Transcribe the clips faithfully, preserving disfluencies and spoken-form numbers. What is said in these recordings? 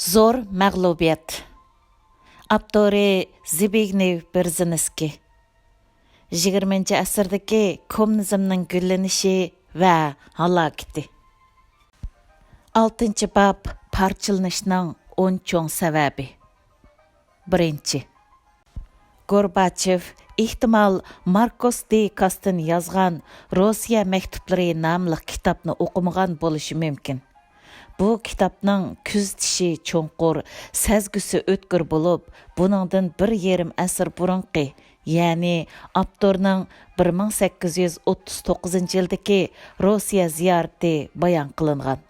زور مەغلۇبىيەت. ئاپتورى زبىگنېۋ بېرېزىنسكىي. يىگىرمىنچى ئەسىردىكى كوممۇنىزمنىڭ گۈللىنىشى ۋە ھالاكىتى. ئالتىنچى باب، پارچىلىنىشنىڭ ئون چوڭ سەۋەبى. بىرىنچى. گورباچېف، ئېھتىمال، ماركوس دې كاستىن يازغان روسىيە مەكتۇپلىرى ناملىق كىتابنى ئوقۇمىغان بولۇشى مۇمكىن. بۇ كىتابنىڭ كۆزىتىشى چوڭقۇر، سەزگۈسى ئۆتكۈر بولۇپ، بۇنىڭدىن بىر يېرىم ئەسىر بۇرۇنقى، يەنى ئاپتورنىڭ بىر مىڭ سەككىز يۈز ئوتتۇز توققۇزىنچى يىلدىكى روسىيە زىيارىتى بايان قىلىنغان.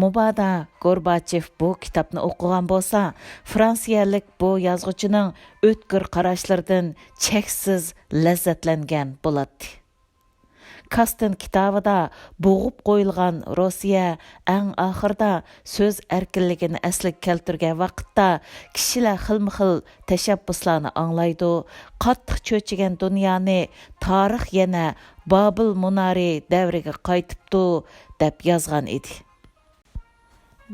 مۇبادا گورباچېف بۇ كىتابنى ئوقۇغان بولسا، فرانسىيەلىك بۇ يازغۇچىنىڭ ئۆتكۈر قاراشلىرىدىن چەكسىز لەززەتلەنگەن بولاتتى. كاستېن كىتابىدا بوغۇپ قويۇلغان روسىيە ئەڭ ئاخىرىدا سۆز ئەركىنلىكىنى ئەسلىگە كەلتۈرگەن ۋاقىتتا، كىشىلەر خىلمۇ خىل تەشەببۇسلارنى ئاڭلايدۇ، قاتتىق چۆچۈگەن دۇنيانى تارىخ يەنە بابىل مۇنارى دەۋرىگە قايتىپتۇ، دەپ يازغان ئىدى.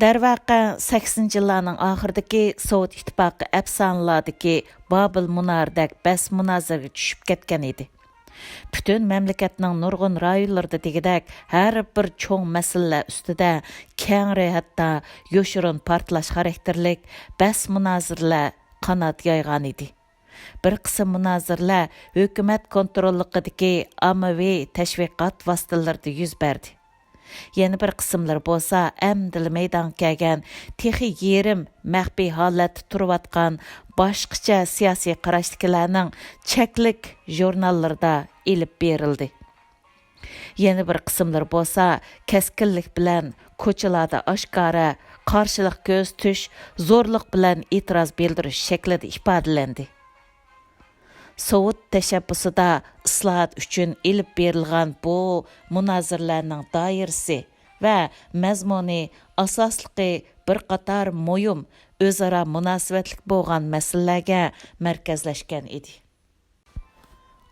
دەرۋەقە، سەكسىنىنچى يىللارنىڭ ئاخىرىدىكى سوۋېت ئىتتىپاقى ئەپسانىلەردىكى بابىل مۇنارىدەك بەس مۇنازىرىگە چۈشۈپ كەتكەن ئىدى. پۈتۈن مەملىكەتنىڭ نۇرغۇن رايونلىرىدا دېگۈدەك ھەر بىر چوڭ مەسىلىلەر ئۈستىدە كەڭرى، ھەتتا يوشۇرۇن پارتلاش خاراكتېرلىك بەس مۇنازىرىلەر قانات يايغان ئىدى. بىر قىسىم مۇنازىرىلەر ھۆكۈمەت كونتروللۇقىدىكى ئاممىۋى تەشۋىقات ۋاسىتىلىرىدا يۈز بەردى. يەنە بىر قىسىملىرى بولسا ئەمدىلا مەيدانغا كەلگەن، تېخى يېرىم مەخپىي ھالەتتە تۇرۇۋاتقان باشقىچە سىياسىي قاراشتىكىلەرنىڭ چەكلىك ژۇرناللىرىدا ئېلىپ بېرىلدى. يەنە بىر قىسىملىرى بولسا كەسكىنلىك بىلەن كوچىلاردا ئاشكارا قارشىلىق كۆرسىتىش، زورلۇق بىلەن ئېتىراز بىلدۈرۈش شەكلىدە ئىپادىلەندى. سوۋېت تەشەببۇسىدا ئىسلاھات ئۈچۈن ئېلىپ بېرىلغان بۇ مۇنازىرىلەرنىڭ دائىرىسى ۋە مەزمۇنى ئاساسلىقى بىر قاتار مۇھىم ئۆزئارا مۇناسىۋەتلىك بولغان مەسىلىلەرگە مەركەزلەشكەن ئىدى.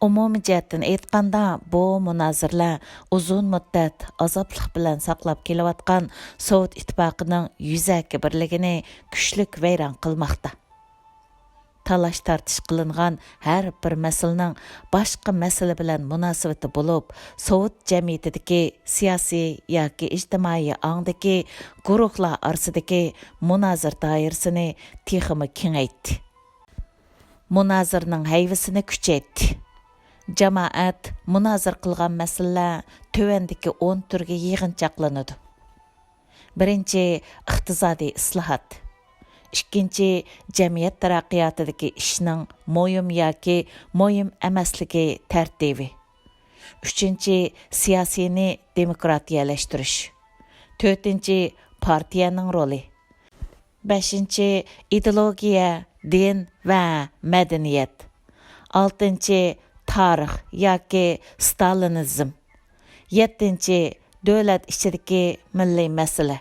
ئومۇمىي جەھەتتىن ئېيتقاندا، بۇ مۇنازىرىلەر ئۇزۇن مۇددەت ئازابلىق بىلەن ساقلاپ كېلىۋاتقان سوۋېت ئىتتىپاقىنىڭ يۈزەكى بىرلىكىنى كۈچلۈك ۋەيران قىلماقتا. تالاش-تارتىش قىلىنغان ھەر بىر مەسىلىنىڭ باشقا مەسىلە بىلەن مۇناسىۋىتى بولۇپ، سوۋېت جەمئىيىتىدىكى سىياسىي ياكى ئىجتىمائىي ئاڭدىكى گۇرۇھلار ئارىسىدىكى مۇنازىرە دائىرىسىنى تېخىمۇ كېڭەيتتى. مۇنازىرىنىڭ ھەيۋىسىنى كۈچەيتتى. جامائەت مۇنازىرە قىلغان مەسىلىلەر تۆۋەندىكى ئون تۈرگە يىغىنچاقلىنىدۇ. بىرىنچى، ئىقتىسادىي ئىسلاھات. ئىككىنچى، جەمئىيەت تەرەققىياتىدىكى ئىشنىڭ مۇھىم ياكى مۇھىم ئەمەسلىكى تەرتىپى. ئۈچىنچى، سىياسىينى دېموكراتىيەلەشتۈرۈش. تۆتىنچى، پارتىيەنىڭ رولى. بەشىنچى، ئىدېئولوگىيە، دىن ۋە مەدەنىيەت. ئالتىنچى، تارىخ ياكى ستالىنىزم. يەتتىنچى، دۆلەت ئىچىدىكى مىللىي مەسىلە.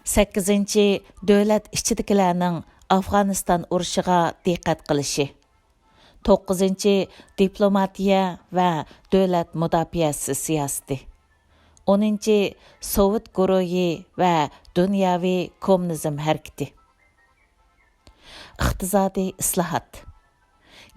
سەككىزىنچى، دۆلەت ئىچىدىكىلەرنىڭ ئافغانىستان ئۇرۇشىغا دىققەت قىلىشى. توققۇزىنچى، دىپلوماتىيە ۋە دۆلەت مۇداپىئەسى سىياسىتى. ئونىنچى، سوۋېت گۇرۇھى ۋە دۇنياۋى كوممۇنىزم ھەرىكىتى. ئىقتىسادىي ئىسلاھات.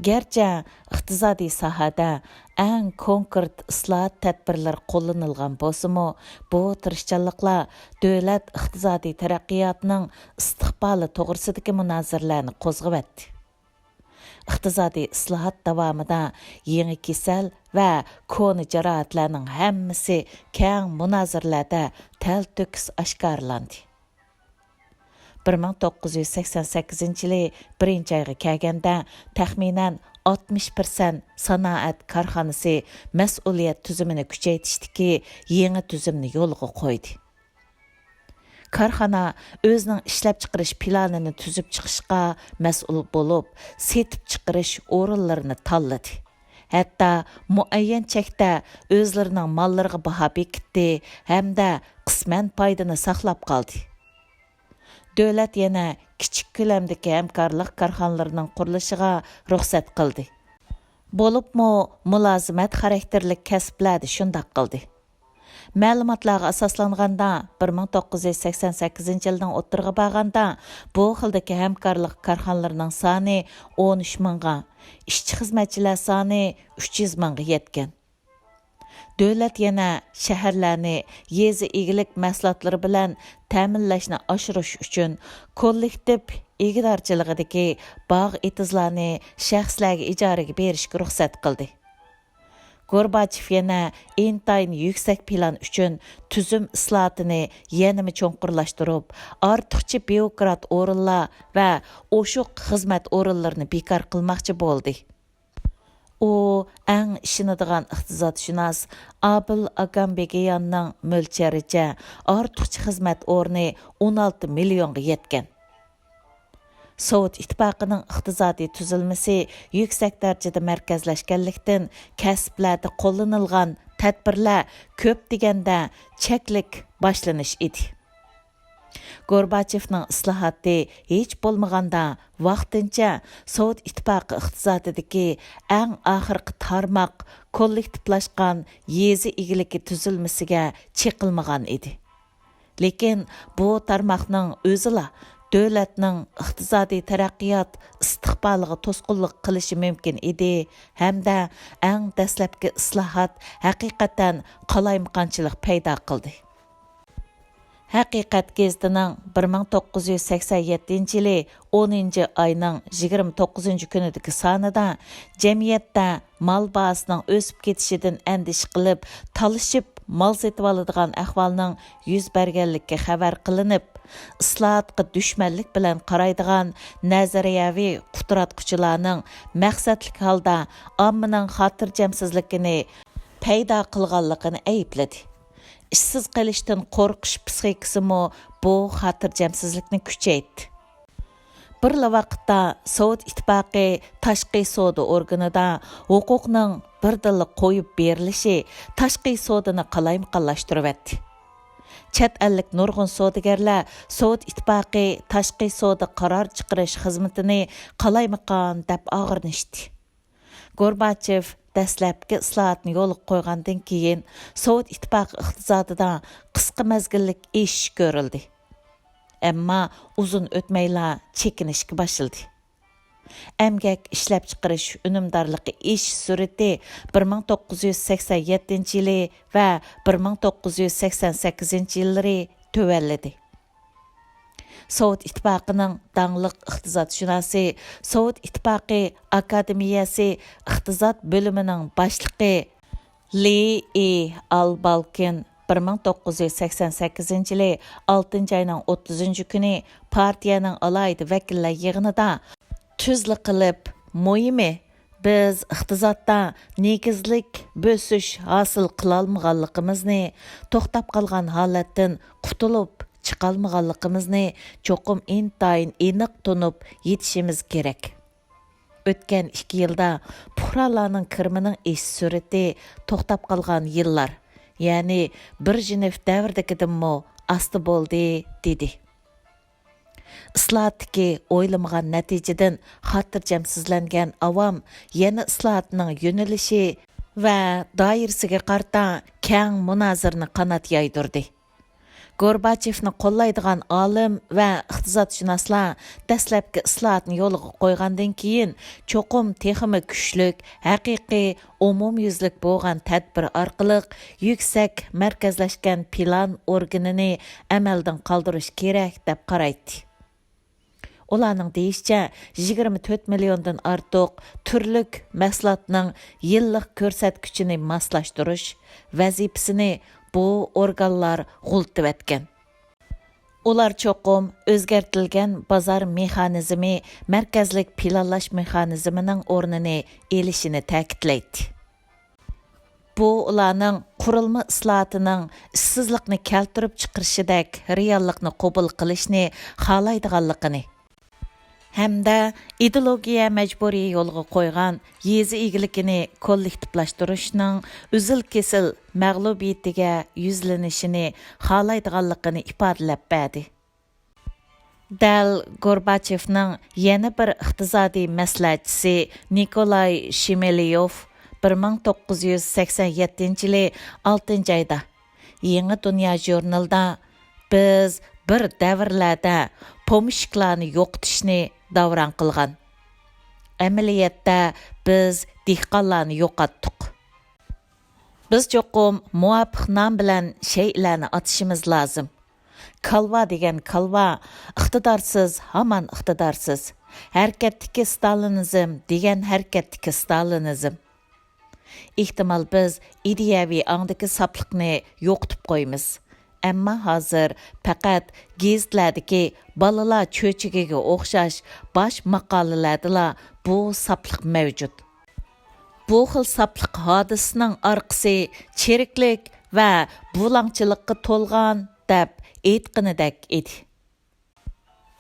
گەرچە ئىقتىسادىي ساھەدە ئەڭ كونكرېت ئىسلاھات تەدبىرلىرى قوللىنىلغان بولسىمۇ، بۇ تىرىشچانلىقلار دۆلەت ئىقتىسادىي تەرەققىياتىنىڭ ئىستىقبالى توغرىسىدىكى مۇنازىرىلەرنى قوزغىۋەتتى. ئىقتىسادىي ئىسلاھات داۋامىدا يېڭى كېسەل ۋە كونا جاراھەتلەرنىڭ ھەممىسى كەڭ مۇنازىرىلەردە تەلتۆكۈس ئاشكارىلاندى. بىر مىڭ توققۇز يۈز سەكسەن سەككىزىنچى يىلى بىرىنچى ئايغا كەلگەندە، تەخمىنەن ئاتمىش پىرسەنت سانائەت كارخانىسى مەسئۇلىيەت تۈزۈمىنى كۈچەيتىشتىكى يېڭى تۈزۈمنى يولغا قويدى. كارخانا ئۆزىنىڭ ئىشلەپچىقىرىش پىلانىنى تۈزۈپ چىقىشقا مەسئۇل بولۇپ، سېتىپ چىقىرىش ئورۇنلىرىنى تاللىدى. ھەتتا مۇئەييەن چەكتە ئۆزلىرىنىڭ ماللىرىغا باھا بېكىتتى ھەمدە قىسمەن پايدىنى ساقلاپ قالدى. دۆلەت يەنە كىچىك كۆلەمدىكى ھەمكارلىق كارخانىلىرىنىڭ قۇرۇلۇشىغا رۇخسەت قىلدى. بولۇپمۇ مۇلازىمەت خاراكتېرلىك كەسىپلەردە شۇنداق قىلدى. مەلۇماتلارغا ئاساسلانغاندا، بىر مىڭ توققۇز يۈز سەكسەن سەككىزىنچى يىلنىڭ ئوتتۇرىغا بارغاندا، بۇ خىلدىكى ھەمكارلىق كارخانىلىرىنىڭ سانى ئون ئۈچ مىڭغا، ئىشچى-خىزمەتچىلەر سانى ئۈچ يۈز مىڭغا يەتكەن. دۆلەت يەنە شەھەرلەرنى يېزا ئىگىلىك مەھسۇلاتلىرى بىلەن تەمىنلەشنى ئاشۇرۇش ئۈچۈن، كوللېكتىپ ئىگىدارچىلىقىدىكى باغ-ئېتىزلارنى شەخسلەرگە ئىجارىگە بېرىشكە رۇخسەت قىلدى. گورباچېف يەنە ئىنتايىن يۈكسەك پىلان ئۈچۈن تۈزۈم ئىسلاھاتىنى يەنىمۇ چوڭقۇرلاشتۇرۇپ، ئارتۇقچە بيۇروكرات ئورۇنلار ۋە ئوشۇق خىزمەت ئورۇنلىرىنى بىكار قىلماقچى بولدى. ئۇ ئەڭ ئىشىنىدىغان ئىقتىسادشۇناس ئابىل ئاكامبېگىياننىڭ مۆلچەرىچە، ئارتۇقچە خىزمەت ئورنى ئون ئالتە مىليونغا يەتكەن. سوۋېت ئىتتىپاقىنىڭ ئىقتىسادىي تۈزۈلمىسى يۈكسەك دەرىجىدە مەركەزلەشكەنلىكتىن، كەسىپلەردە قوللىنىلغان تەدبىرلەر كۆپ دېگەندە چەكلىك باشلىنىش ئىدى. گورباچېۋنىڭ ئىسلاھاتى ھېچ بولمىغاندا ۋاقتىنچە سوۋېت ئىتتىپاقى ئىقتىسادىدىكى ئەڭ ئاخىرقى تارماق كوللېكتىپلاشقان يېزا ئىگىلىكى تۈزۈلمىسىگە چېقىلمىغان ئىدى. لېكىن بۇ تارماقنىڭ ئۆزىلا دۆلەتنىڭ ئىقتىسادىي تەرەققىيات ئىستىقبالىغا توسقۇنلۇق قىلىشى مۇمكىن ئىدى ھەمدە ئەڭ دەسلەپكى ئىسلاھات ھەقىقەتەن قالايمىقانچىلىق پەيدا قىلدى. ھەقىقەت گېزىتىنىڭ بىر مىڭ توققۇز يۈز سەكسەن يەتتىنچى يىلى ئونىنچى ئاينىڭ يىگىرمە توققۇزىنچى كۈنىدىكى سانىدا جەمئىيەتتە مال باھاسىنىڭ ئۆسۈپ كېتىشىدىن ئەندىشە قىلىپ، تالىشىپ مال سېتىۋالىدىغان ئەھۋالنىڭ يۈز بەرگەنلىكى خەۋەر قىلىنىپ، ئىسلاھاتقا دۈشمەنلىك بىلەن قارايدىغان نەزەرىيەۋى قۇتراتقۇچىلارنىڭ مەقسەتلىك ھالدا ئاممىنىڭ خاتىرجەمسىزلىكىنى پەيدا قىلغانلىقىنى ئەيىبلىدى. ئىشسىز قېلىشتىن قورقۇش پىسخىكىسىمۇ بۇ خاتىرجەمسىزلىكنى كۈچەيتتى. بىرلا ۋاقىتتا سوۋېت ئىتتىپاقى تاشقى سودا ئورگىنىدا ھوقۇقنىڭ بىردىنلا قويۇپ بېرىلىشى تاشقى سودىنى قالايمىقانلاشتۇرۇۋەتتى. چەت ئەللىك نۇرغۇن سودىگەرلەر سوۋېت ئىتتىپاقى تاشقى سودا قارار چىقىرىش خىزمىتىنى قالايمىقان دەپ ئاغرىنىشتى. گورباچېف دەسلەپكى ئىسلاھاتنى يولغا قويغاندىن كېيىن، سوۋېت ئىتتىپاقى ئىقتىسادىدا قىسقا مەزگىللىك ئېشىش كۆرۈلدى. ئەمما ئۇزۇن ئۆتمەيلا چېكىنىشكە باشلىدى. ئەمگەك ئىشلەپچىقىرىش ئۈنۈمدارلىقى ئېشىش سۈرئىتى بىر مىڭ توققۇز يۈز سەكسەن يەتتىنچى يىلى ۋە بىر مىڭ توققۇز يۈز سەكسەن سەككىزىنچى يىللىرى تۆۋەنلىدى. سوۋېت ئىتتىپاقىنىڭ داڭلىق ئىقتىسادشۇناسى، سوۋېت ئىتتىپاقى ئاكادېمىيەسى ئىقتىساد بۆلۈمىنىڭ باشلىقى لى ئى ئالبالكىن بىر مىڭ توققۇز يۈز سەكسەن سەككىزىنچى يىلى ئالتىنچى ئاينىڭ ئوتتۇزىنچى كۈنى پارتىيەنىڭ ئالاھىدە ۋەكىللەر يىغىنىدا تۈزلا قىلىپ، مۇھىمى، بىز ئىقتىسادتا نېگىزلىك بۆسۈش ھاسىل قىلالمىغانلىقىمىزنى، توختاپ قالغان ھالەتتىن قۇتۇلۇپ چىقالمىغانلىقىمىزنى چوقۇم ئىنتايىن ئېنىق تونۇپ يېتىشىمىز كېرەك. ئۆتكەن ئىككى يىلدا پۇقرالارنىڭ كىرىمىنىڭ ئېشىش سۈرئىتى توختاپ قالغان يىللار، يەنى برېژنېف دەۋرىدىكىدىنمۇ ئاستا بولدى، دېدى. ئىسلاھاتتىكى ئويلىمىغان نەتىجىدىن خاتىرجەمسىزلەنگەن ئاۋام يەنە ئىسلاھاتنىڭ يۆنىلىشى ۋە دائىرىسىگە قارىتا كەڭ مۇنازىرىنى قانات يايدۇردى. گورباچېفنى قوللايدىغان ئالىم ۋە ئىقتىسادشۇناسلار دەسلەپكى ئىسلاھاتنى يولغا قويغاندىن كېيىن، چوقۇم تېخىمۇ كۈچلۈك، ھەقىقىي ئومۇميۈزلۈك بولغان تەدبىر ئارقىلىق يۈكسەك مەركەزلەشكەن پىلان ئورگىنىنى ئەمەلدىن قالدۇرۇش كېرەك، دەپ قارايتتى. ئۇلارنىڭ دېيىشىچە، يىگىرمە تۆت مىليوندىن ئارتۇق تۈرلۈك مەھسۇلاتنىڭ يىللىق كۆرسەتكۈچىنى ماسلاشتۇرۇش ۋەزىپىسىنى بۇ ئورگانلار غۇلىتىۋەتكەن. ئۇلار چوقۇم ئۆزگەرتىلگەن بازار مېخانىزمى مەركەزلىك پىلانلاش مېخانىزمىنىڭ ئورنىنى ئېلىشىنى تەكىتلەيتتى. بۇ ئۇلارنىڭ قۇرۇلما ئىسلاھاتىنىڭ ئىشسىزلىقنى كەلتۈرۈپ چىقىرىشىدەك رېئاللىقنى قوبۇل قىلىشنى خالايدىغانلىقىنى ھەمدە ئىدېئولوگىيە مەجبۇرىي يولغا قويغان يېزا ئىگىلىكىنى كوللېكتىپلاشتۇرۇشنىڭ ئۈزۈل-كېسىل مەغلۇبىيىتىگە يۈزلىنىشىنى خالايدىغانلىقىنى ئىپادىلەپ بەردى. دەل گورباچېفنىڭ يەنە بىر ئىقتىسادىي مەسلىھەتچىسى نىكولاي شېمېليوف بىر مىڭ توققۇز يۈز سەكسەن يەتتىنچى يىلى ئالتىنچى ئايدا، يېڭى دۇنيا ژۇرنىلىدا بىز بىر دەۋرلەردە پومېشچىكلارنى يوقىتىشنى داۋراڭ قىلغان. ئەمەلىيەتتە بىز دېھقانلارنى يوقاتتۇق. بىز چوقۇم مۇۋاپىق نام بىلەن شەيئىلەرنى ئاتىشىمىز لازىم. كالۋا دېگەن كالۋا، ئىقتىدارسىز ھامان ئىقتىدارسىز. ھەرىكەتتىكى ستالىنىزم دېگەن ھەرىكەتتىكى ستالىنىزم. ئېھتىمال بىز ئىدىيەۋى ئاڭدىكى ساپلىقنى يوقىتىپ قويىمىز. ئەمما ھازىر پەقەت گېزىتلەردىكى بالىلار چۆچىكىگە ئوخشاش باش ماقالىلەردىلا بۇ ساپلىق مەۋجۇت. بۇ خىل ساپلىق ھادىسىسىنىڭ ئارقىسى چىرىكلىك ۋە بۇلاڭچىلىققا تولغان دەپ ئېيتقىنىدەك ئىدى.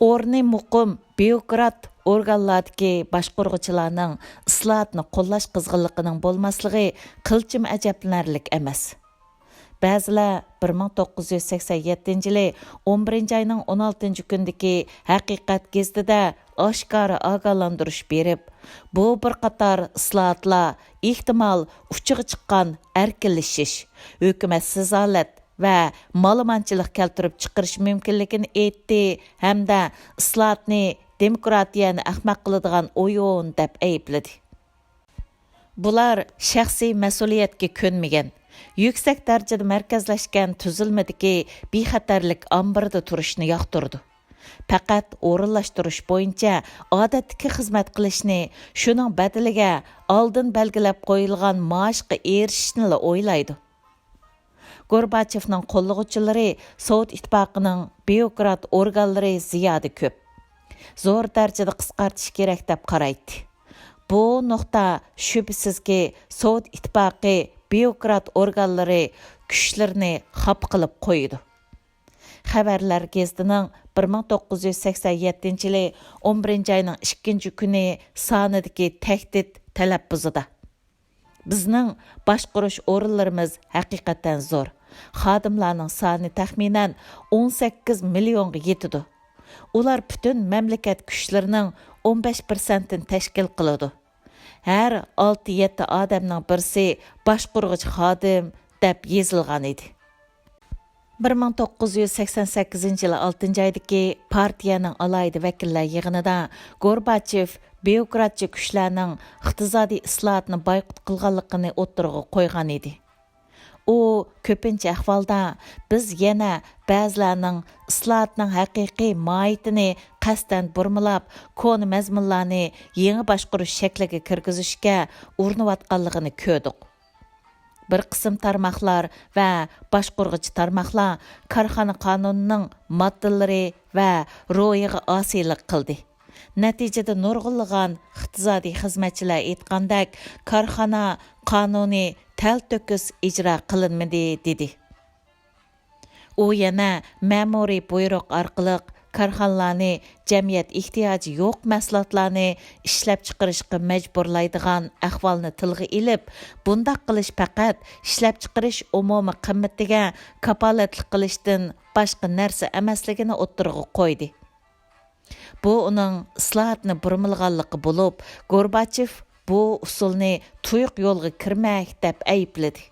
ئورنى مۇقىم بيۇروكرات ئورگانلاردىكى باشقۇرغۇچىلارنىڭ ئىسلاھاتنى قوللاش قىزغىنلىقىنىڭ بولماسلىقى قىلچىمۇ ئەجەبلىنەرلىك ئەمەس. بەزىلەر بىر مىڭ توققۇز يۈز سەكسەن يەتتىنچى يىلى ئون بىرىنچى ئاينىڭ ئون ئالتىنچى كۈنىدىكى ھەقىقەت گېزىتىدە ئاشكارا ئاگاھلاندۇرۇش بېرىپ، بۇ بىر قاتار ئىسلاھاتلار ئېھتىمال ئۇچىغا چىققان ئەركىنلىشىش، ھۆكۈمەتسىز ھالەت ۋە مالىمانچىلىق كەلتۈرۈپ چىقىرىشى مۇمكىنلىكىنى ئېيتتى ھەمدە ئىسلاھاتنى دېموكراتىيەنى ئەخمەق قىلىدىغان ئويۇن دەپ ئەيىبلىدى. بۇلار شەخسىي مەسئۇلىيەتكە كۆنمىگەن، يۈكسەك دەرىجىدە مەركەزلەشكەن تۈزۈلمىدىكى بىخەتەرلىك ئامبىرىدا تۇرۇشنى ياقتۇرىدۇ. پەقەت ئورۇنلاشتۇرۇش بويىچە ئادەتتىكى خىزمەت قىلىشنى، شۇنىڭ بەدىلىگە ئالدىن بەلگىلەپ قويۇلغان مائاشقا ئېرىشىشنىلا ئويلايدۇ. گورباچېۋنىڭ قوللىغۇچىلىرى سوۋېت ئىتتىپاقىنىڭ بيۇروكرات ئورگانلىرى زىيادە كۆپ، زور دەرىجىدە قىسقارتىش كېرەك دەپ قارايتتى. بۇ نۇقتا شۈبھىسىزكى سوۋېت ئىتتىپاقى بيۇروكرات ئورگانلىرى كۈچلىرىنى خاپا قىلىپ قويىدۇ. خەۋەرلەر گېزىتىنىڭ بىر مىڭ توققۇز يۈز سەكسەن يەتتىنچى يىلى ئون بىرىنچى ئاينىڭ ئىككىنچى كۈنى سانىدىكى تەھدىت تەلەپپۇزىدا، بىزنىڭ باشقۇرۇش ئورۇنلىرىمىز ھەقىقەتەن زور. خادىملارنىڭ سانى تەخمىنەن ئون سەككىز مىليونغا يېتىدۇ. ئۇلار پۈتۈن مەملىكەت كۈچلىرىنىڭ ئون بەش پىرسەنتىنى تەشكىل قىلىدۇ. ھەر ئالتە-يەتتە ئادەمنىڭ بىرسى باشقۇرغۇچى خادىم، دەپ يېزىلغان ئىدى. بىر مىڭ توققۇز يۈز سەكسەن سەككىزىنچى يىلى ئالتىنچى ئايدىكى پارتىيەنىڭ ئالاھىدە ۋەكىللەر يىغىنىدا گورباچېف بيۇروكراتچى كۈچلەرنىڭ ئىقتىسادىي ئىسلاھاتنى بايقۇت قىلغانلىقىنى ئوتتۇرىغا قويغان ئىدى. ئۇ كۆپىنچە ئەھۋالدا بىز يەنە بەزىلەرنىڭ ئىسلاھاتنىڭ ھەقىقىي ماھىيىتىنى قەستەن بۇرمىلاپ، كونا مەزمۇنلارنى يېڭى باشقۇرۇش شەكلىگە كىرگۈزۈشكە ئۇرۇنۇۋاتقانلىقىنى كۆردۇق. بىر قىسىم تارماقلار ۋە باشقۇرغۇچى تارماقلار كارخانا قانۇنىنىڭ ماددىلىرى ۋە روھىغا ئاسىيلىق قىلدى. نەتىجىدە نۇرغۇنلىغان ئىقتىسادىي خىزمەتچىلەر ئېيتقاندەك، كارخانا قانۇنى تەلتۆكۈس ئىجرا قىلىنمىدى، دېدى. ئۇ يەنە مەمۇرىي بۇيرۇق ئارقىلىق كارخانىلارنى جەمئىيەت ئېھتىياجى يوق مەھسۇلاتلارنى ئىشلەپچىقىرىشقا مەجبۇرلايدىغان ئەھۋالنى تىلغا ئېلىپ، بۇنداق قىلىش پەقەت ئىشلەپچىقىرىش ئومۇمىي قىممىتىگە كاپالەتلىك قىلىشتىن باشقا نەرسە ئەمەسلىكىنى ئوتتۇرىغا قويدى. بۇ ئۇنىڭ ئىسلاھاتنى بۇرمىلىغانلىقى بولۇپ، گورباچېف بۇ ئۇسۇلنى تۇيۇق يولغا كىرمەك دەپ ئەيىبلىدى.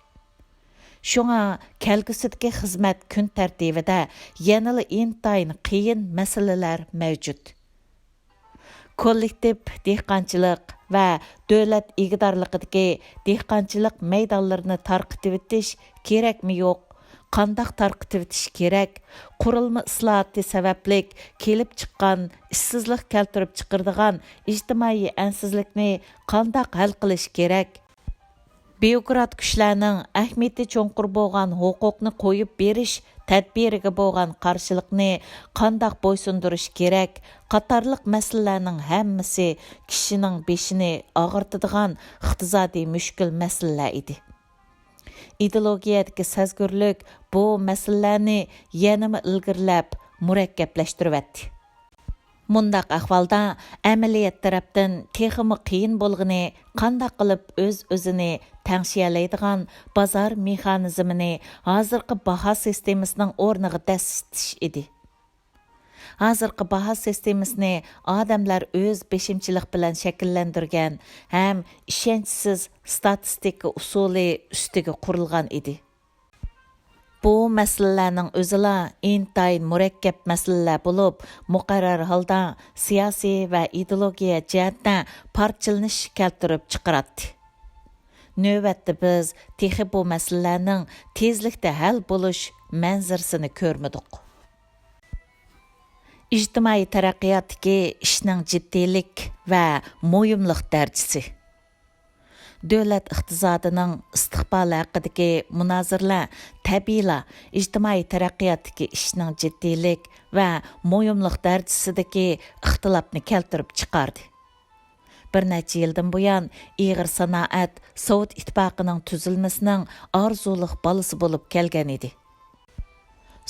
شۇڭا كەلگۈسىدىكى خىزمەت كۈن تەرتىبىدە يەنىلا ئىنتايىن قىيىن مەسىلىلەر مەۋجۇت. كوللېكتىپ دېھقانچىلىق ۋە دۆلەت ئىگىدارلىقىدىكى دېھقانچىلىق مەيدانلىرىنى تارقىتىۋېتىش كېرەكمۇ يوق؟ قانداق تارقىتىۋېتىش كېرەك؟ قۇرۇلما ئىسلاھاتى سەۋەبلىك كېلىپ چىققان ئىشسىزلىق كەلتۈرۈپ چىقىرىدىغان ئىجتىمائىي ئەنسىزلىكنى قانداق ھەل قىلىش كېرەك؟ بيۇروكرات كۈچلەرنىڭ ئەھمىيىتى چوڭقۇر بولغان ھوقۇقنى قويۇپ بېرىش تەدبىرىگە بولغان قارشىلىقنى قانداق بويسۇندۇرۇش كېرەك؟ قاتارلىق مەسىلىلەرنىڭ ھەممىسى كىشىنىڭ بېشىنى ئاغرىتىدىغان ئىقتىسادىي مۈشكۈل مەسىلىلەر ئىدى. ئىدېئولوگىيەدىكى سەزگۈرلۈك بۇ مەسىلىلەرنى يەنىمۇ ئىلگىرىلەپ، مۇرەككەپلەشتۈرۈۋەتتى. مۇنداق ئەھۋالدا ئەمەلىيەت تەرەپتىن تېخىمۇ قىيىن بولغىنى، قانداق قىلىپ ئۆز-ئۆزىنى تەڭشىيەلەيدىغان بازار مېخانىزمىنى ھازىرقى باھا سىستېمىسىنىڭ ئورنىغا دەسسىتىش ئىدى. ھازىرقى باھا سىستېمىسىنى ئادەملەر ئۆز بېشىمچىلىق بىلەن شەكىللەندۈرگەن ھەم ئىشەنچسىز ستاتىستىكا ئۇسۇلى ئۈستىگە قۇرۇلغان ئىدى. بۇ مەسىلىلەرنىڭ ئۆزىلا ئىنتايىن مۇرەككەپ مەسىلىلەر بولۇپ، مۇقەررەر ھالدا سىياسىي ۋە ئىدېئولوگىيە جەھەتتە پارچىلىنىش كەلتۈرۈپ چىقىراتتى. نۆۋەتتە بىز تېخى بۇ مەسىلىلەرنىڭ تېزلىكتە ھەل بولۇش مەنزىرىسىنى كۆرمىدۇق. ئىجتىمائىي تەرەققىياتتىكى ئىشنىڭ جىددىيلىك ۋە مۇھىملىق دەرىجىسى. دۆلەت ئىقتىسادىنىڭ ئىستىقبالى ھەققىدىكى مۇنازىرىلەر تەبىئىيلا ئىجتىمائىي تەرەققىياتتىكى ئىشنىڭ جىددىيلىك ۋە مۇھىملىق دەرىجىسىدىكى ئىختىلاپنى كەلتۈرۈپ چىقاردى. بىر نەچچە يىلدىن بۇيان ئېغىر سانائەت سوۋېت ئىتتىپاقىنىڭ تۈزۈلمىسىنىڭ ئارزۇلۇق بالىسى بولۇپ كەلگەن ئىدى.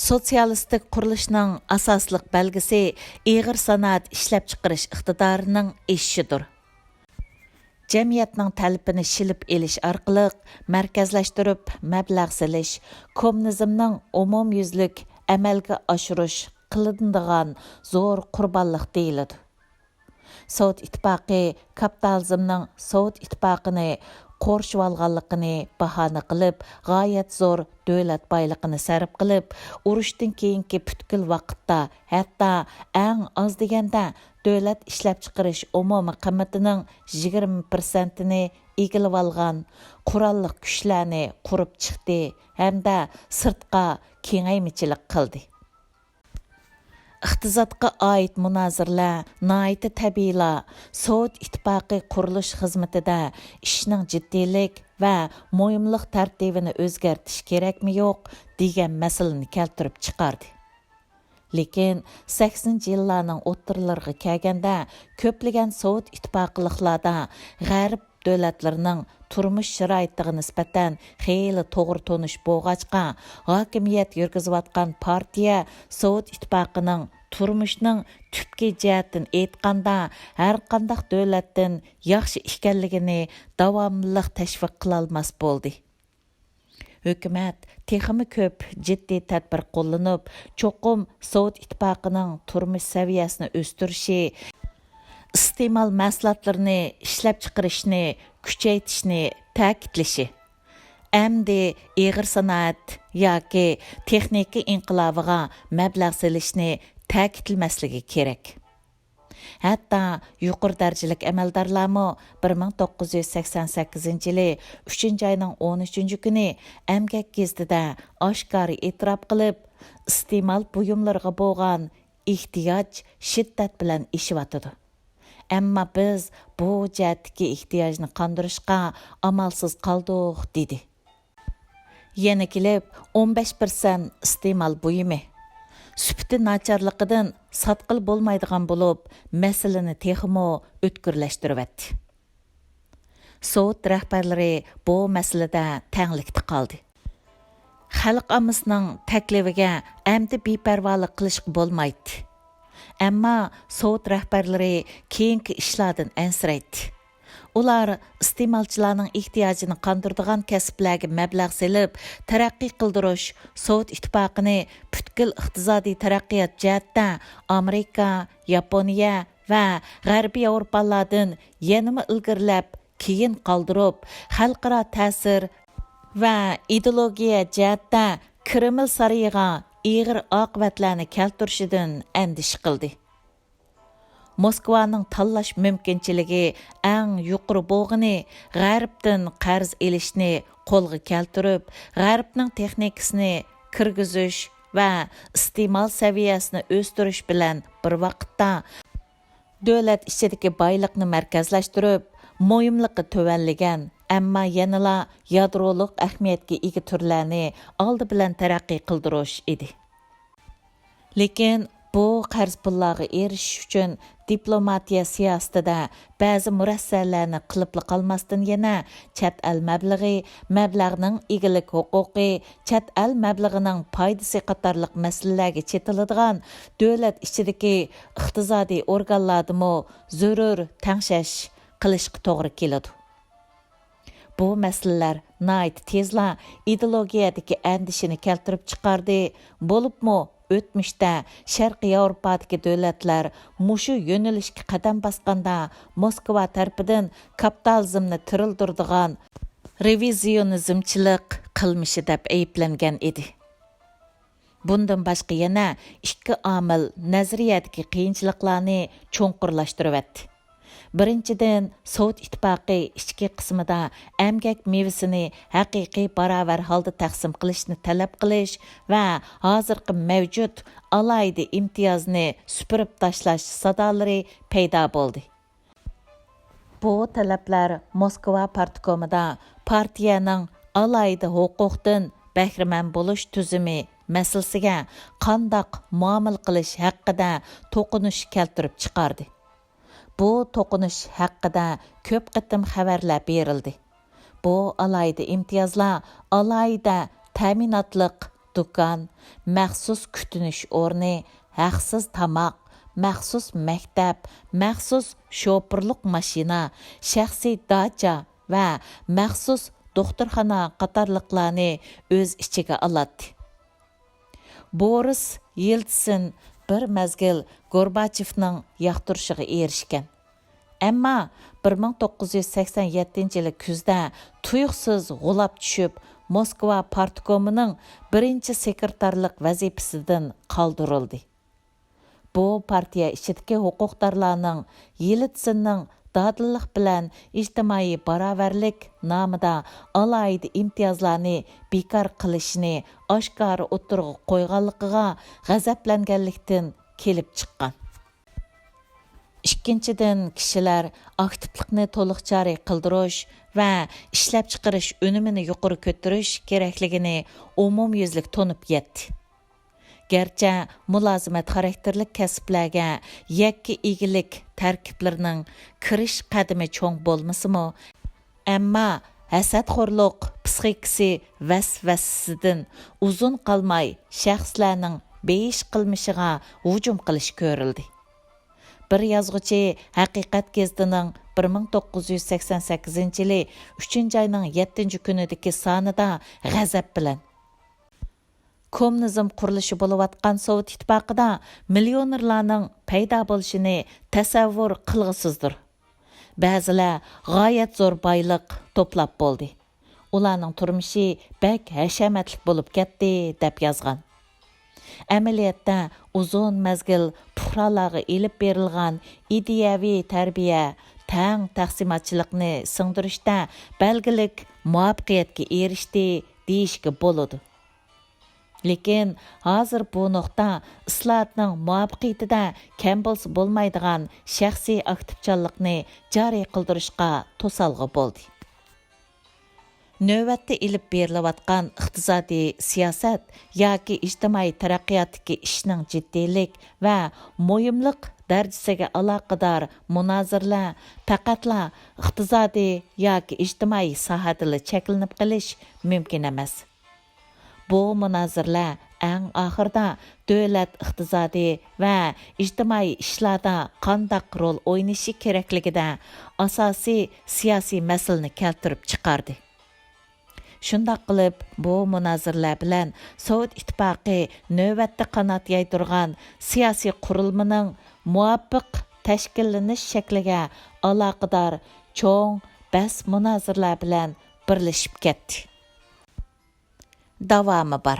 سوتسىيالىستىك قۇرۇلۇشنىڭ ئاساسلىق بەلگىسى ئېغىر سانائەت ئىشلەپچىقىرىش ئىقتىدارىنىڭ ئېشىشىدۇر. جەمئىيەتنىڭ تەلىپىنى شىلىپ ئېلىش ئارقىلىق مەركەزلەشتۈرۈپ مەبلەغ سېلىش كوممۇنىزمنىڭ ئومۇميۈزلۈك ئەمەلگە ئاشۇرۇش قىلىنىدىغان زور قۇربانلىق دېيىلىدۇ. سوۋېت ئىتتىپاقى كاپىتالىزمنىڭ سوۋېت ئىتتىپاقىنى قورشىۋالغانلىقىنى باھانە قىلىپ، غايەت زور دۆلەت بايلىقىنى سەرپ قىلىپ، ئۇرۇشتىن كېيىنكى پۈتكۈل ۋاقىتتا، ھەتتا ئەڭ ئاز دېگەندە دۆلەت ئىشلەپچىقىرىش ئومۇمىي قىممىتىنىڭ يىگىرمە پىرسەنتىنى ئىگىلىۋالغان قوراللىق كۈچلەرنى قۇرۇپ چىقتى ھەمدە سىرتقا كېڭەيمىچىلىك قىلدى. ئىقتىسادقا ئائىت مۇنازىرىلەر ناھايىتى تەبىئىيلا سوۋېت ئىتتىپاقى قۇرۇلۇش خىزمىتىدە ئىشنىڭ جىددىيلىك ۋە مۇھىملىق تەرتىپىنى ئۆزگەرتىش كېرەكمۇ يوق دېگەن مەسىلىنى كەلتۈرۈپ چىقاردى. لېكىن سەكسىنچى يىللارنىڭ ئوتتۇرىلىرىغا كەلگەندە، كۆپلىگەن سوۋېت ئىتتىپاقلىقلاردا غەرب دۆلەتلىرىنىڭ تۇرمۇش شارائىتىغا نىسبەتەن خېلى توغرا تونۇش بولغاچقا، ھاكىمىيەت يۈرگۈزۈۋاتقان پارتىيە سوۋېت ئىتتىپاقىنىڭ تۇرمۇشنىڭ تۈپكى جەھەتتىن ئېيتقاندا ھەرقانداق دۆلەتتىن ياخشى ئىكەنلىكىنى داۋاملىق تەشۋىق قىلالماس بولدى. ھۆكۈمەت تېخىمۇ كۆپ جىددىي تەدبىر قوللىنىپ، چوقۇم سوۋېت ئىتتىپاقىنىڭ تۇرمۇش سەۋىيەسىنى ئۆستۈرۈشى، ئىستېمال مەھسۇلاتلىرىنى ئىشلەپچىقىرىشنى كۈچەيتىشنى تەكىتلىشى، ئەمدى ئېغىر سانائەت ياكى تېخنىكا ئىنقىلابىغا مەبلەغ سېلىشنى تەكىتلىمەسلىكى كېرەك. ھەتتا يۇقىرى دەرىجىلىك ئەمەلدارلارمۇ بىر مىڭ توققۇز يۈز سەكسەن سەككىزىنچى يىلى ئۈچىنچى ئاينىڭ ئون ئۈچىنچى كۈنى ئەمگەك گېزىتىدە ئاشكارا ئېتىراپ قىلىپ، ئىستېمال بۇيۇملىرىغا بولغان ئېھتىياج شىددەت بىلەن ئېشىۋاتىدۇ. ئەمما بىز بۇ جەھەتتىكى ئېھتىياجنى قاندۇرۇشقا ئامالسىز قالدۇق، دېدى. يەنە كېلىپ، ئون بەش پىرسەنت ئىستېمال بۇيۇمى سۈپىتى ناچارلىقىدىن ساتقىلى بولمايدىغان بولۇپ، مەسىلىنى تېخىمۇ ئۆتكۈرلەشتۈرۈۋەتتى. سوۋېت رەھبەرلىرى بۇ مەسىلىدە تەڭلىكتە قالدى. خەلق ئاممىسىنىڭ تەكلىپىگە ئەمدى بىپەرۋالىق قىلىشقا بولمايتتى. ئەمما سوۋېت رەھبەرلىرى كېيىنكى ئىشلاردىن ئەنسىرەيتتى. ئۇلار ئىستېمالچىلارنىڭ ئېھتىياجىنى قاندۇرىدىغان كەسىپلەرگە مەبلەغ سېلىپ، تەرەققىي قىلدۇرۇش سوۋېت ئىتتىپاقىنى پۈتكۈل ئىقتىسادىي تەرەققىيات جەھەتتە ئامېرىكا، ياپونىيە ۋە غەربىي ياۋروپالىلاردىن يەنىمۇ ئىلگىرىلەپ، كېيىن قالدۇرۇپ، خەلقئارا تەسىر ۋە ئىدېئولوگىيە جەھەتتە كرېمىل سارىيىغا ئېغىر ئاقىۋەتلەرنى كەلتۈرۈشىدىن ئەندىشە قىلدى. موسكۋانىڭ تاللاش مۇمكىنچىلىكى ئەڭ يۇقىرى بولغىنى غەربتىن قەرز ئېلىشنى قولغا كەلتۈرۈپ، غەربنىڭ تېخنىكىسىنى كىرگۈزۈش ۋە ئىستېمال سەۋىيەسىنى ئۆستۈرۈش بىلەن بىر ۋاقىتتا، دۆلەت ئىچىدىكى بايلىقنى مەركەزلەشتۈرۈپ، مۇھىملىقى تۆۋەنلىگەن، ئەمما يەنىلا يادرولۇق ئەھمىيەتكە ئىگە تۈرلەرنى ئالدى بىلەن تەرەققىي قىلدۇرۇش ئىدى. لېكىن بۇ قەرز پۇللارغا ئېرىشىش ئۈچۈن دىپلوماتىيە سىياسىتىدە بەزى مۇرەسسەلەرنى قىلىپلا قالماستىن، يەنە چەت ئەل مەبلىغى، مەبلەغنىڭ ئىگىلىك ھوقۇقى، چەت ئەل مەبلىغىنىڭ پايدىسى قاتارلىق مەسىلىلەرگە چېتىلىدىغان دۆلەت ئىچىدىكى ئىقتىسادىي ئورگانلاردىمۇ زۆرۈر تەڭشەش قىلىشقا توغرا كېلىدۇ. بۇ مەسىلىلەر ناھايىتى تېزلا ئىدېئولوگىيەدىكى ئەندىشىنى كەلتۈرۈپ چىقاردى، بولۇپمۇ ئۆتمۈشتە شەرقىي ياۋروپادىكى دۆلەتلەر مۇشۇ يۆنىلىشكە قەدەم باسقاندا، موسكۋا تەرىپىدىن كاپىتالىزمنى تىرىلدۈرىدىغان رېۋىزىيونىزمچىلىق قىلمىشى دەپ ئەيىبلەنگەن ئىدى. بۇندىن باشقا يەنە ئىككى ئامىل نەزەرىيەدىكى قىيىنچىلىقلارنى چوڭقۇرلاشتۇرۇۋەتتى. بىرىنچىدىن، سوۋېت ئىتتىپاقى ئىچكى قىسمىدا ئەمگەك مېۋىسىنى ھەقىقىي باراۋەر ھالدا تەقسىم قىلىشنى تەلەپ قىلىش ۋە ھازىرقى مەۋجۇت ئالاھىدە ئىمتىيازنى سۈپۈرۈپ تاشلاش سادالىرى پەيدا بولدى. بۇ تەلەپلەر موسكۋا پارتكومىدا پارتىيەنىڭ ئالاھىدە ھوقۇقتىن بەھرىمەن بولۇش تۈزۈمى مەسىلىسىگە قانداق مۇئامىلە قىلىش ھەققىدە توقۇنۇش كەلتۈرۈپ چىقاردى. بۇ توقۇنۇش ھەققىدە كۆپ قېتىم خەۋەرلەر بېرىلدى. بۇ ئالاھىدە ئىمتىيازلار ئالاھىدە تەمىناتلىق دۇكان، مەخسۇس كۈتۈنۈش ئورنى، ھەقسىز تاماق، مەخسۇس مەكتەپ، مەخسۇس شوپۇرلۇق ماشىنا، شەخسىي داچا ۋە مەخسۇس دوختۇرخانا قاتارلىقلارنى ئۆز ئىچىگە ئالاتتى. بورىس يېلتسىن بىر مەزگىل گورباچېۋنىڭ ياقتۇرۇشىغا ئېرىشكەن. ئەمما بىر مىڭ توققۇز يۈز سەكسەن يەتتىنچى يىلى كۈزدە تۇيۇقسىز غۇلاپ چۈشۈپ، موسكۋا پارتكومىنىڭ بىرىنچى سېكرېتارلىق ۋەزىپىسىدىن قالدۇرۇلدى. بۇ پارتىيە ئىچىدىكى ھوقۇقدارلارنىڭ يېلتسىننىڭ دادىللىق بىلەن ئىجتىمائىي باراۋەرلىك نامىدا ئالاھىدە ئىمتىيازلارنى بىكار قىلىشىنى ئاشكارا ئوتتۇرىغا قويغانلىقىغا غەزەپلەنگەنلىكتىن كېلىپ چىققان. ئىككىنچىدىن، كىشىلەر ئاكتىپلىقنى تولۇق جارى قىلدۇرۇش ۋە ئىشلەپچىقىرىش ئۈنۈمىنى يۇقىرى كۆتۈرۈش كېرەكلىكىنى ئومۇميۈزلۈك تونۇپ يەتتى. گەرچە مۇلازىمەت خاراكتېرلىك كەسىپلەرگە يەككە ئىگىلىك تەركىبلىرىنىڭ كىرىش قەدىمى چوڭ بولمىسىمۇ، ئەمما ھەسەتخورلۇق پىسخىكىسى ۋەسۋەسىسىدىن ئۇزۇن قالماي شەخسلەرنىڭ بېيىش قىلمىشىغا ھۇجۇم قىلىش كۆرۈلدى. بىر يازغۇچى ھەقىقەت گېزىتىنىڭ بىر مىڭ توققۇز يۈز سەكسەن سەككىزىنچى يىلى ئۈچىنچى ئاينىڭ يەتتىنچى كۈنىدىكى سانىدا غەزەپ بىلەن، كوممۇنىزم قۇرۇلۇشى بولۇۋاتقان سوۋېت ئىتتىپاقىدا مىليونېرلارنىڭ پەيدا بولۇشىنى تەسەۋۋۇر قىلغۇسىزدۇر. بەزىلەر غايەت زور بايلىق توپلاپ بولدى. ئۇلارنىڭ تۇرمۇشى بەك ھەشەمەتلىك بولۇپ كەتتى، دەپ يازغان. ئەمەلىيەتتە ئۇزۇن مەزگىل پۇقرالارغا ئېلىپ بېرىلغان ئىدىيەۋى تەربىيە تەڭ تەقسىماتچىلىقنى سىڭدۈرۈشتە بەلگىلىك مۇۋەپپەقىيەتكە ئېرىشتى، دېيىشكە بولىدۇ. لېكىن ھازىر بۇ نۇقتا ئىسلاھاتنىڭ مۇۋەپپەقىيىتىدە كەم بولسا بولمايدىغان شەخسىي ئاكتىپچانلىقنى جارى قىلدۇرۇشقا توسالغۇ بولدى. نۆۋەتتە ئېلىپ بېرىلىۋاتقان ئىقتىسادىي سىياسەت ياكى ئىجتىمائىي تەرەققىياتتىكى ئىشنىڭ جىددىيلىك ۋە مۇھىملىق دەرىجىسىگە ئالاقىدار مۇنازىرىلەر پەقەتلا ئىقتىسادىي ياكى ئىجتىمائىي ساھەدىلا چەكلىنىپ قېلىش مۇمكىن ئەمەس. بۇ مۇنازىرىلەر ئەڭ ئاخىرىدا دۆلەت ئىقتىسادىي ۋە ئىجتىمائىي ئىشلاردا قانداق رول ئوينىشى كېرەكلىكىدە ئاساسىي سىياسىي مەسىلىنى كەلتۈرۈپ چىقاردى. شۇنداق قىلىپ، بۇ مۇنازىرىلەر بىلەن سوۋېت ئىتتىپاقى نۆۋەتتە قانات يايدۇرغان سىياسىي قۇرۇلمىنىڭ مۇۋاپىق تەشكىللىنىش شەكلىگە ئالاقىدار چوڭ بەس-مۇنازىرىلەر بىلەن بىرلىشىپ كەتتى. داۋامى بار.